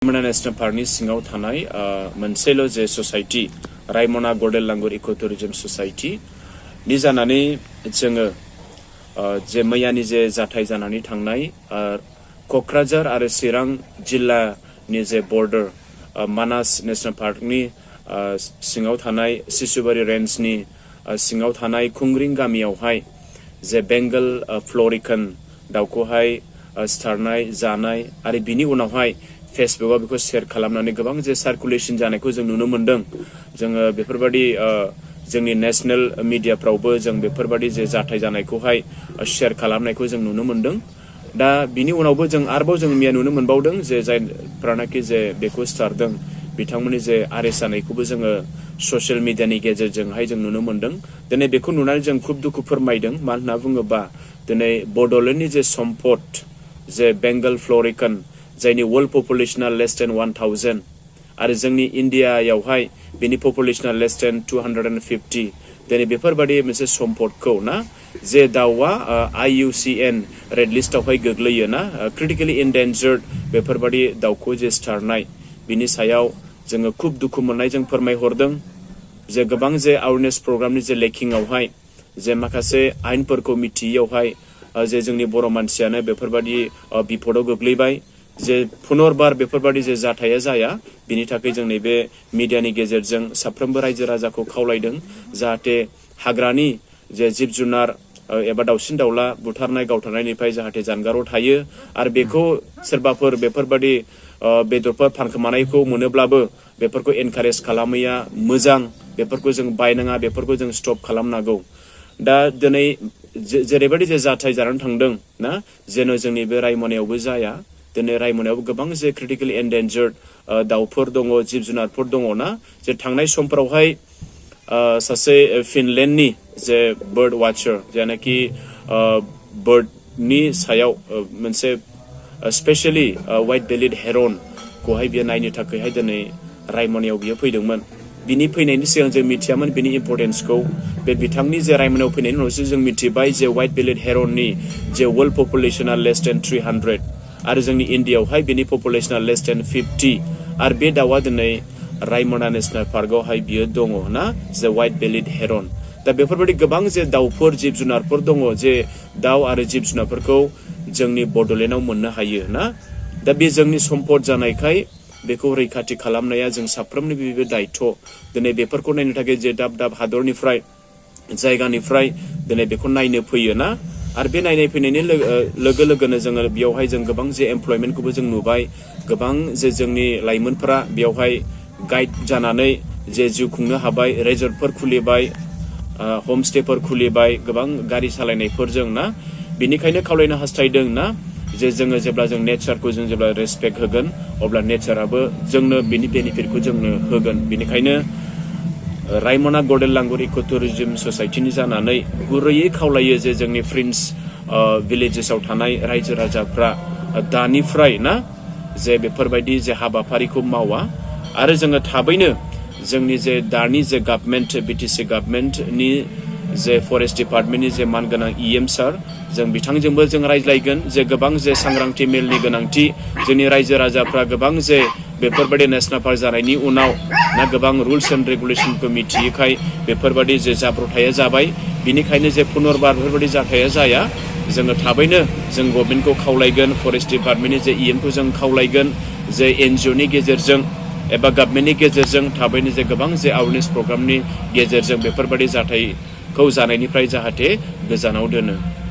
रायमना national पार्कनि सिङाव थानाय मोनसेल' जे ससाइटि रायमना गल्डेन लांगुर इको टुरिज्म ससाइटि नि जानानै जोङो जे मैयानि जे जाथाय जानानै थांनाय क'क्राझार आरो चिरां जिल्लानि जे बर्डार मानास नेशनल पार्कनि सिङाव थानाय सिसुबारि रेन्जनि सिङाव थानाय खुंग्रिं गामियावहाय जे बेंगल फ्लरिकान दाउखौहाय सिथारनाय जानाय आरो बिनि उनावहाय फेसबुकआव बेखौ शेयार खालामनानै गोबां जे सार्कुलेशन जानायखौ जों नुनो मोनदों। जोङो बेफोरबायदि जोंनि नेशनेल मिडियाफ्रावबो जों बेफोरबायदि जे जाथाय जानायखौहाय शेयार खालामनायखौ जों नुनो मोनदों। दा बिनि उनावबो जों आरोबाव जों मैया नुनो मोनबावदों जे जायफ्रानाखि जे बेखौ सिथारदों बिथांमोननि जे आरेस्ट जानायखौबो जोङो ससियेल मिडियानि गेजेरजोंहाय जों नुनो मोनदों। दिनै बेखौ नुनानै जों खुब दुखु फोरमायदों। मानो होनना बुङोबा दिनै बड'लेण्डनि जे सम्पद जे बेंगल फ्लरिकान जायनि वर्ल्ड पपुलेशना लेस देन 1000 आरो जोंनि इन्डियायावहाय बेनि पपुलेशना लेस देन 250 दिनै बेफोरबायदि मोनसे सम्पदखौ ना जे दाउआ IUCN रेड लिस्टआवहाय गोग्लैयो ना क्रिटिकेलि इन्डेन्जार्ड बेफोरबायदि दाउखौ जे सिथारनाय बिनि सायाव जोङो खुब दुखु मोननाय जों फोरमायहरदों। जे गोबां जे एवेयारनेस प्रग्रामनि जे लेकिंआवहाय जे माखासे आयेनफोरखौ मिथियैयावहाय जे जोंनि बर' मानसियानो बेफोरबायदि बिपदआव गोग्लैबाय। जे पुनर्बार बेफोरबायदि जे जाथाया जाया बिनि थाखाय जों नैबे मिडियानि गेजेरजों साफ्रोमबो रायजो राजाखौ खावलायदों जाहाथे हाग्रानि जे जिब जुनार एबा दाउसिन दाउला बुथारनाय गावथारनायनिफ्राय जाहाथे जानगाराव थायो आरो बेखौ सोरबाफोर बेफोरबायदि बेदरफोर फानखोमानायखौ मोनोब्लाबो बेफोरखौ एनकारेज खालामैया मोजां। बेफोरखौ जों बायनाङा, बेफोरखौ जों स्टप खालामनांगौ। दा दिनै जेरैबायदि जे जाथाय जानानै थांदों ना जेन' जोंनि बे रायमनायावबो जाया। दिनै रायमनायावबो गोबां जे क्रिटिकेलि एन्डेन्जार्ड दाउफोर दङ, जिब जुनारफोर दङ ना जे थांनाय समफोरावहाय सासे फिनलेण्डनि जे बार्ड वाचार जायनाखि बार्डनि सायाव मोनसे स्पेशेलि व्हाइट बेलिड हेरनखौहाय बियो नायनो थाखायहाय दिनै रायमनायाव बियो फैदोंमोन। बिनि फैनायनि सिगां जों मिथियामोन बिनि इम्परटेन्सखौ। बे बिथांनि जे रायमनायाव फैनायनि उनावसो जों मिथिबाय जे व्हाइट बेलिड हेरननि जे वर्ल्ड पपुलेशना लेस देन 300 आरो जोंनि इन्डियायावहाय बेनि पपुलेशना लेस देन 50 आरो बे दाउआ दिनै रायमना नेशनेल पार्कआवहाय बियो दङ ना जे व्हाइट बेलिड हेरन। दा बेफोरबायदि गोबां जे दाउफोर जिब जुनारफोर दङ जे दाउ आरो जिब जुनारफोरखौ जोंनि बड'लेण्डआव मोननो हायो ना। दा बे जोंनि सम्पद जानायखाय बेखौ रैखाथि खालामनाया जों साफ्रोमनिबो बेबो दायथ'। दिनै बेफोरखौ नायनो थाखाय जे दाब दाब हादरनिफ्राय जायगानिफ्राय दिनै बेखौ नायनो फैयो ना आरो बे नायनाय फैनायनि लोगो लोगोनो जोङो बेयावहाय जों गोबां जे एमप्लयमेन्टखौबो जों नुबाय। गोबां जे जोंनि लाइमोनफोरा बेयावहाय गाइड जानानै जे जिउ खुंनो हाबाय, रेजर्टफोर खुलिबाय, हमस्टेफोर खुलिबाय, गोबां गारि सालायनायफोरजों ना। बेनिखायनो खावलायनो हास्थायदों ना जे जोङो जेब्ला जों नेचारखौ जों जेब्ला रेसपेक्ट होगोन अब्ला नेचाराबो जोंनो बिनि बेनिफिटखौ जोंनो होगोन। बेनिखायनो रायमना गल्डेन लांगुर इको टुरिज्म ससाइटिनि जानानै गुरैयै खावलायो जे जोंनि प्रिन्स भिलेजेसआव थानाय रायजो राजाफ्रा दानिफ्राय ना जे बेफोरबायदि जे हाबाफारिखौ मावा आरो जोङो थाबैनो जोंनि जे दानि जे गभर्नमेन्ट BTC गभर्नमेन्टनि जे फरेस्ट डिपार्टमेन्टनि जे मानगोनां EM सार जों बिथांजोंबो जों रायज्लायगोन जे गोबां जे सांग्रांथि मेलनि गोनांथि। जोंनि रायजो राजाफ्रा गोबां जे बेफोरबायदि नेशनेल पार्क जानायनि उनाव ना गोबां रुल्स एन्ड रेगुलेसनखौ मिथियैखाय बेफोरबायदि जे जाब्रबथाया जाबाय। बिनिखायनो जे पुनर्बार बेफोरबायदि जाथाया जाया जोङो थाबैनो जों गभर्नमेन्टखौ खावलायगोन, फरेस्ट डिपार्टमेन्टनि जे EM खौ जों खावलायगोन जे NGOनि गेजेरजों एबा गभर्नमेन्टनि गेजेरजों थाबैनो जे गोबां जे एवेयारनेस प्रग्रामनि गेजेरजों बेफोरबायदि जाथायखौ जानायनिफ्राय जाहाथे गोजानाव दोनो।